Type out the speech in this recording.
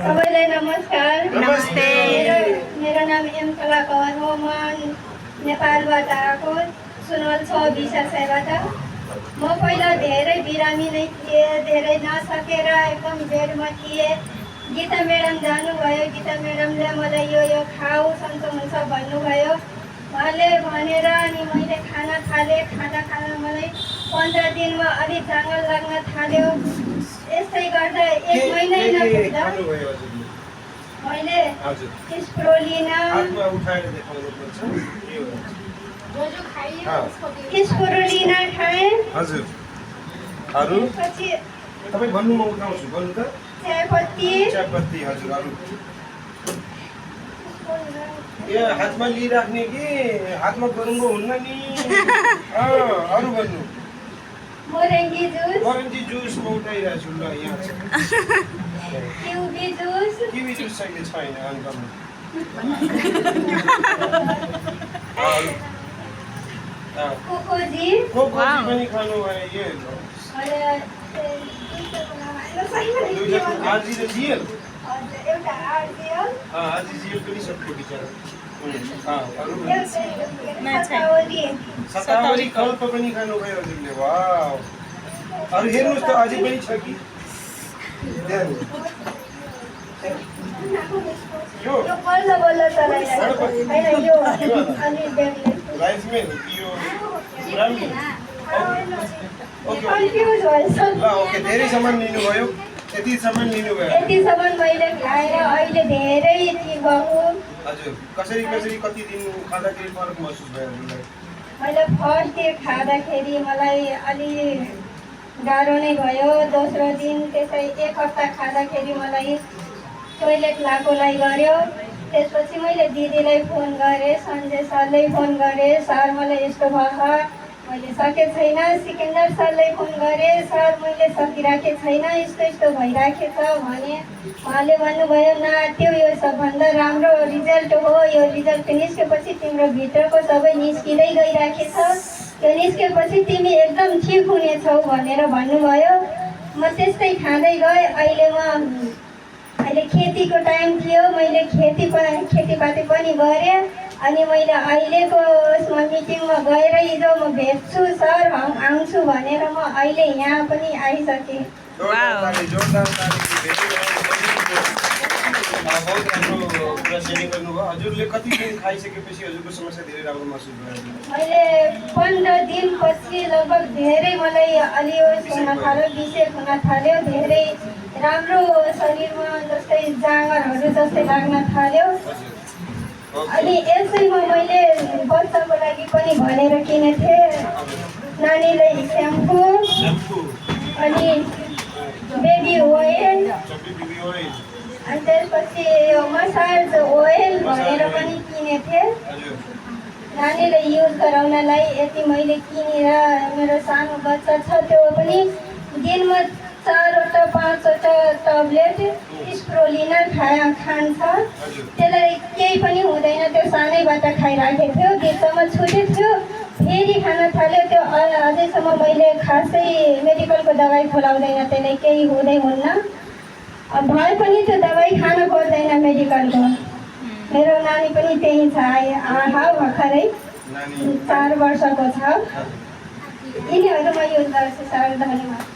सबैलाई नमस्कार। नमस्ते। मेरो नाम एम कला कवर हो। म नेपालबाट आएको, सुनवल 6 विशासबाट। म पहिला धेरै बिरामी नै थिएँ, धेरै नसकेर एकदम बेडमा थिएँ। गीता म्याडम जानुभयो, गीता म्याडमले मलाई यो खाऊ सन्चो हुन्छ भन्नुभयो। उहाँले भनेर अनि मैले खाना थालेँ। खाना मलाई 15 दिनमा अलिक जाँगर लाग्न थाल्यो। यस्तै गर्दा 1 महिना नपुग्दा मैले स्प्रोलिना खाएँ। हजुर अरु पछि तपाई भन्नु म उठाउँछु भन्नु त चियापत्ती हजुर अरु यो हातमा लिइराख्ने कि हातमा गरुङ्गो हुन्न नि अरु भन्नु मोरेङ्गी जुस म उठाइरहेको छु ल यहाँ छ किवी जुस चाहिँ छैन अन्त कोकोजी पनि खानु भयो यो आजी र जिएल आजी जिएल पनि सक्यो बिचरा सतावरी कल्प पनि खानुभयो हजुरले वाउ अरू हेर्नुहोस् त अझै पनि छ कि यो राइस मिल यो ब्राह्मी ओके धेरै सामान लिनुभयो यति सामान मैले खाएर अहिले धेरै ठिक भएको। हजुर कसरी कति दिन खाँदाखेरि फरक महसुस भयो हजुरलाई? मैले फर्स्ट डे खाँदाखेरि मलाई अलि गाह्रो नै भयो। दोस्रो दिन त्यसै 1 हप्ता खाँदाखेरि मलाई टोइलेट लागोलाई गर्यो। त्यसपछि मैले दिदीलाई फोन गरेँ, सञ्जय सरलाई फोन गरेँ, सर मलाई यस्तो भयो, मैले सके छैन। सिकन्दर सरलाई फोन गरेँ, सर मैले सकिराखेको छैन, यस्तो भइराखेछ भने उहाँले भन्नुभयो न यो सबभन्दा राम्रो रिजल्ट हो। यो रिजल्ट निस्केपछि तिम्रो भित्रको सबै निस्किँदै गइराखेछ। यो निस्केपछि तिमी एकदम ठिक हुनेछौ भनेर भन्नुभयो। म त्यस्तै खाँदै गएँ। अहिले खेतीको टाइम थियो, मैले खेतीपाती पनि गरेँ। अनि मैले अहिलेको उसमा मिटिङमा गएर हिजो म भेट्छु सर आउँछु भनेर म अहिले यहाँ पनि आइसकेँ। बहुत राम्रो कुरा सेयरिङ गर्नुभयो। हजुरले कति दिन खाइसकेपछि हजुरको समस्या धेरै राम्रो महसुस भयो? मैले 15 दिनपछि लगभग धेरै मलाई अलि हुन थाल्यो, विशेष हुन थाल्यो। धेरै राम्रो शरीरमा जस्तै जाँगरहरू जस्तै लाग्न थाल्यो। अनि यसैमा मैले बच्चाको लागि पनि भनेर किनेको थिएँ, नानीलाई स्याम्पू अनि बेबी ओइल अनि त्यसपछि यो मसाज ओइल भनेर पनि किनेको थिएँ नानीलाई युज गराउनलाई। यति मैले किनेर मेरो सानो बच्चा छ, त्यो पनि दिनमा 4वटा 5वटा टब्लेट स्प्रोलिना खान्छ। त्यसलाई केही पनि हुँदैन, त्यो सानैबाट खाइराखेको थियो। बिचमा छुटेको थियो, फेरि खान थाल्यो। त्यो अझैसम्म मैले खासै मेडिकलको दबाई खुलाउँदैन, त्यसलाई केही हुँदै हुन्न। भए पनि त्यो दबाई खान खोज्दैन मेडिकलको। मेरो नानी पनि त्यही छ, भर्खरै 4 वर्षको छ। यिनीहरू म युज गर्छु सर, धन्यवाद।